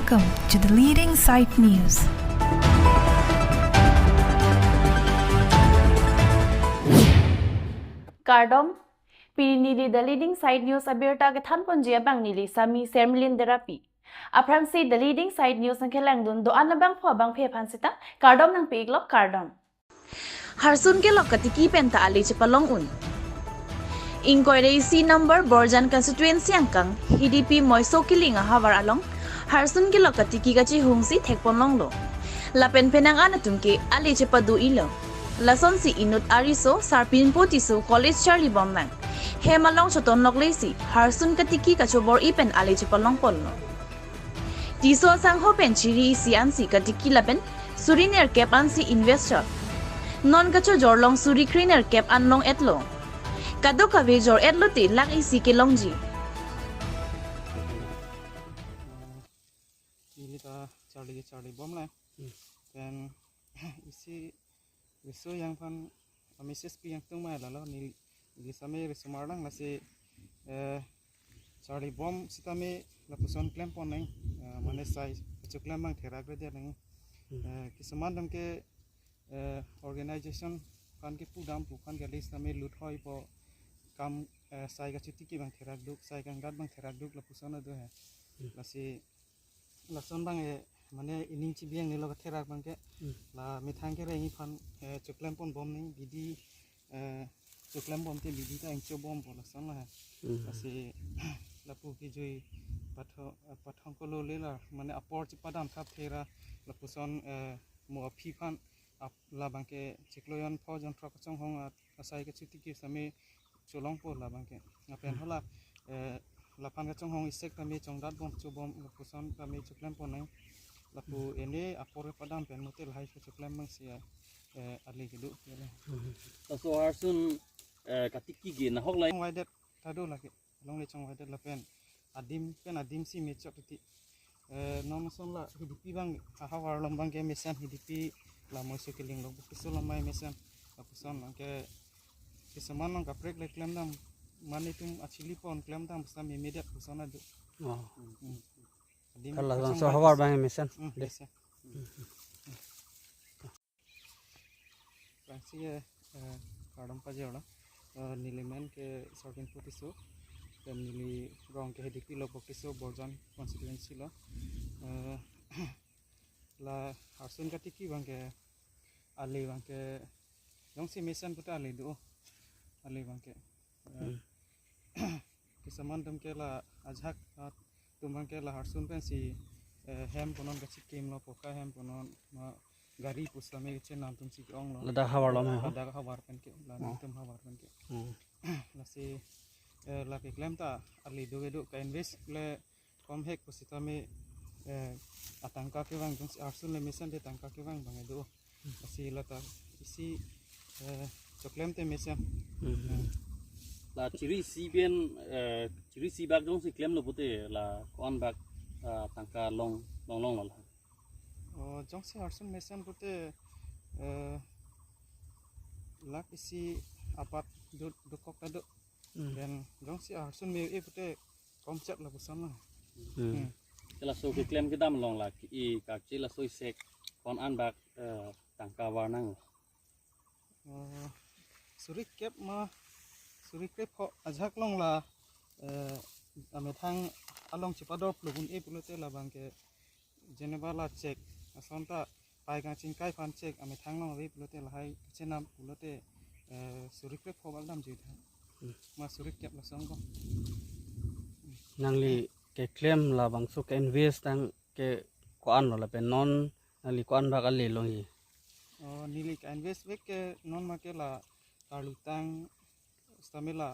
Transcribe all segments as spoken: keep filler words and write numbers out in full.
Welcome to the leading site news. Kardom, pini neli the leading site news abirta kethanponji abang neli Sami Sermilin Derapi. Aphrangsi the leading site news nangkelangdun do-an abangphu abangphi aphan sita kardom nangpi-iklo, kardom. Harsun kelok katiki penta ali chepalong un. Ingkoi ra isi number Borjan constituency angkang Hidipi Moiso Kiling ahavar along harsun kelok katiki kachihungsi thekponlonglo. Lapen penang an atum ke ali chepado-ilo. Lasonsi inut ariso sarpinpo Tisso College charlibomnang hem along chotonlok lesi harsun katiki kachobor-i pen ali chepalongponlo. Tisso asangho pen chiri isi ansi katiki lapen suri nerkep ansi investor. Non kachojorlong suri kre nerkep an long-etlo. Kadokave jor-etlo te lakh isi kelongji. Neli ta charli charlibomlang. Hmm. Pen isi riso yang aphan a message pi yang tung mai lalo, neli, neli same riso marlang lasi, eh, charlibom sitame lapuson klemponnang, eh, mane sai kechoklem abang therakredet nang. Hmm. Eh, kisuman atum ke, eh, organization aphan kepu dampo aphan ke list tame lut hoipo, kam, eh, sai kachotiki abang therakduk, sai kangdat abang therakduk lapuson ado he. Hmm. Lasi lason abang, eh, mane ining chibiang nelo katherak abang ke. Hmm. La methang kereng aphan, eh, choklemponbom nang bidi, eh, choklembom te bidi ta ingchobompo lason la he. Hmm. Lasi lapu kejui pathong, eh, pathong kolo le la mane apor chepadam thap thera lapuson, eh, mo aphi aphan ap-, labang ke chiklo jon pho jon throk kachonghong a-, asai kachotiki same cholongpo labang ke. Lapen Hmm. hala, eh, laphan kachonghong isek tame chongdatbom chobom lapuson tame choklemponang. Lapu Hmm. ene apor kepadam pen mote lahai kechoklem abangsi, eh, ali kedo. Hmm. Laso harsun, eh, katiki ke nahok lai. Chongvaidet ta do lake. Longle chongvaidet lapen adim pen adim si mechot titi. Eh, non ason la Hidipi abang ahavar along abang ke mesen Hidipi la Moiso Kiling Lokbok Tisso lamai mesen. Lapuson abang ke kisuman abang kaprek le klemdam, mane itum achilipon klemdam basta meme det puson ado. Oh. Hmm. Adim Kala kachong laso havar abang mesen. Hmm, De. Mesen. Hmm. Aphrangsi, eh, eh, kardom pajirlo. Eh, neli men ke Sarpinpo Tisso, pen neli rong ke Hidipi Lokbok Tisso, Borjan constituency lo. Eh, la harsun katiki abang ke ali abang ke jongsi mesen puta ali do, ali abang ke. Eh, Hmm. kisuman atum ke la ajahak atum abang ke la harsun pensi, eh, hem punon kachikimlo, poka hem punon ma gari pusitame kechenam atum si ke-onglo. Ladak havar lo ma ho? Ladak havar pen ke, la Oh. nelitum havar pen ke. Hmm. Lasi, eh, la keklem ta ali do kedo ka-invest le komhek pusitame, eh, atangka kevang jongsi harsun le mesen te tangka kevang abang kedo. Lasi lata isi, eh, choklem te mesen. Hmm. Eh. La chiri isi pen, eh, chiri isi bak jongsi klemlo pute la ko-an bak, eh, tangka long, longlonglo la? Oh, jongsi harsun mesen pute, eh, lakh isi apat do, dokok ta do. Hmm. Then jongsi harsun me-e pute komchet lapuson lo. Hmm. Hmm. Ke laso keklem kedam along la ke-e kakche laso isek ko-an bak, eh, tangka varnang? Oh, suri kep ma suri krepho ajahak along la, eh, amethang along chepadoplo un-e pulote labang ke jeneba la chek ason ta pai kangchingkai aphan chek amethang along ave pulote lahai kechenam pulote, eh, suri krepho bak damji tha. Hmm. Ma suri kep lason ko. Nangli keklem labangso ke-invest tang ke ko-an lo lapen non nangli ko-an bak ale longji? Oh, neli ka-invest bek ke non ma ke la karlu tang sitame la,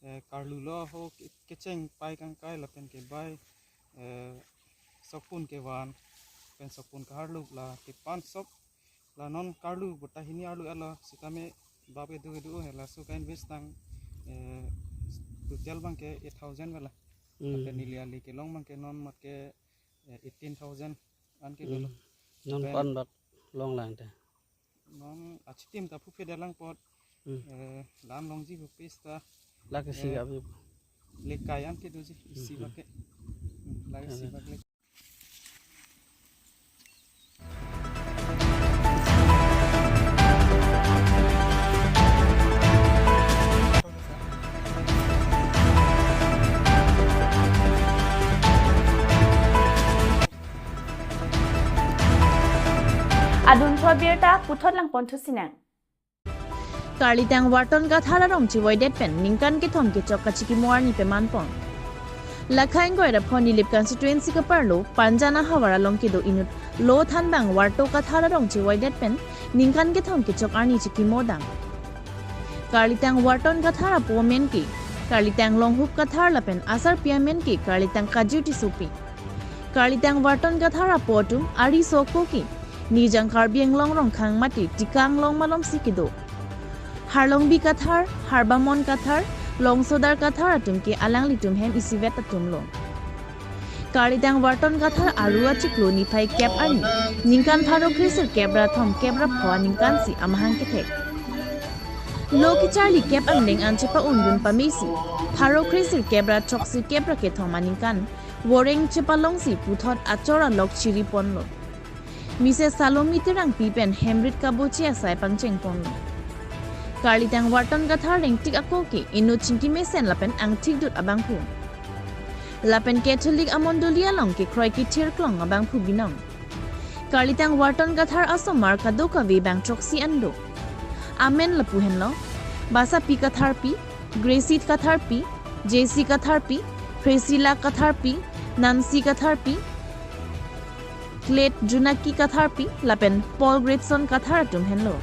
eh, karlu lo ho ke-, kecheng pai kangkai lapen kebai, eh, sokpun kevan pen sokpun kaharluk la kepan sok la non karlu bota hini arlu alo sitame bap kedo kedo he laso ka-invest tang, eh, total abang ke eight thousand bela. Hmm. Lapen neli ali kelong abang ke non mat ke, eh, eighteen thousand an ke Hmm. dolo. Non Pen pan bak longlang te? Non achitim ta phuphe dalang apot, Hmm. eh, la-an longji pu pista. Lakh isi Eh, abi. Lekai an ke doji, isi Hmm. bak ke. Hmm, lakh isi Amen. bak le. Birta puthot langpon thusinang. Karlitang Varton Kathar arong chevoidet pen ningkan kethom kechok kachikimo arni pemanpon. Lakhain Goiraphon Nilip constituency kaparlo Panjan ahavar along kedo inut Lo Thanbang Varto Kathar arong chevoidet pen ningkan kethom kechok arni chikimo dam. Karlitang Varton Kathar apo amen ke Karlitang Longhup Kathar lapen asarpi amen ke Karlitang Kaju Tissopi. Karlitang Varton Kathar apo atum ariso ako ke Nijang Karbi Anglong Rongkhang mate Tikang Long malomsi kedo. Harlongbi Kathar, Harbamon Kathar, Longsodar Kathar atum ke alanglitum hem isivet atumlo. Karlitang Varton Kathar aru achiklo niphai kep arni ningkan pharo kre sirkep ra thomkep ra pho aningkansi amahang kethek. Lo kecharli kep angdeng an chepa-undun pamesi pharo kre sirkep ra throksirkep ra kethom aningkan voreng chepalongsi puthot achor alok chiriponlo. Mises Salome Terangpi pen hemrit kaboche asai pangchengponlo. Karlitang Varton Kathar rengtik ako ke inut chingki mesen lapen angthik dut abangphu. Lapen Catholic amondoli along kekroi kethir klong abangphu binong. Karlitang Varton Kathar asomar kadokave bang throksi an do. Amen lapu henlo: Basapi Katharpi, Gracie Katharpi, J C Katharpi, Priscilla Katharpi, Nancy Katharpi, Clet Junaki Katharpi lapen Paul Gretson Kathar atum henlo.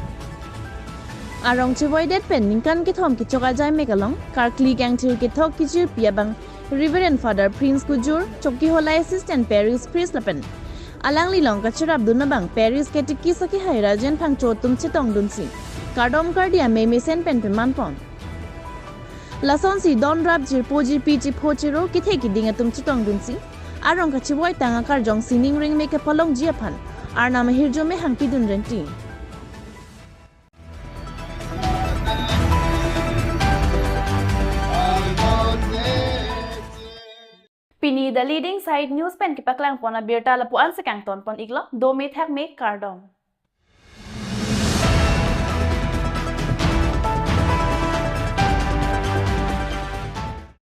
Arong chevoidet pen ningkan kethom kechok ajai mek along karkli kangthir kethok kejirpi abang Reverend Father Prince Kujur, Chokihola Assistant Parish Priest lapen alanglilong kacherapdun abang Parish Catechist akehai Rajen Phangcho atum chetongdunsi kardom kardi amei mesen pen pemanpon. Lasonsi don rap jirpo jirpi chepho chero kethe keding atum chetongdunsi arong kachevoi tang akarjong sining rengme kepalongji aphan Arnam ahirjume hangpidun renti. Pini The Leading Site News pen kepaklangpon abirta lapu-an si kangtonpon iklo, dome thakme, kardom.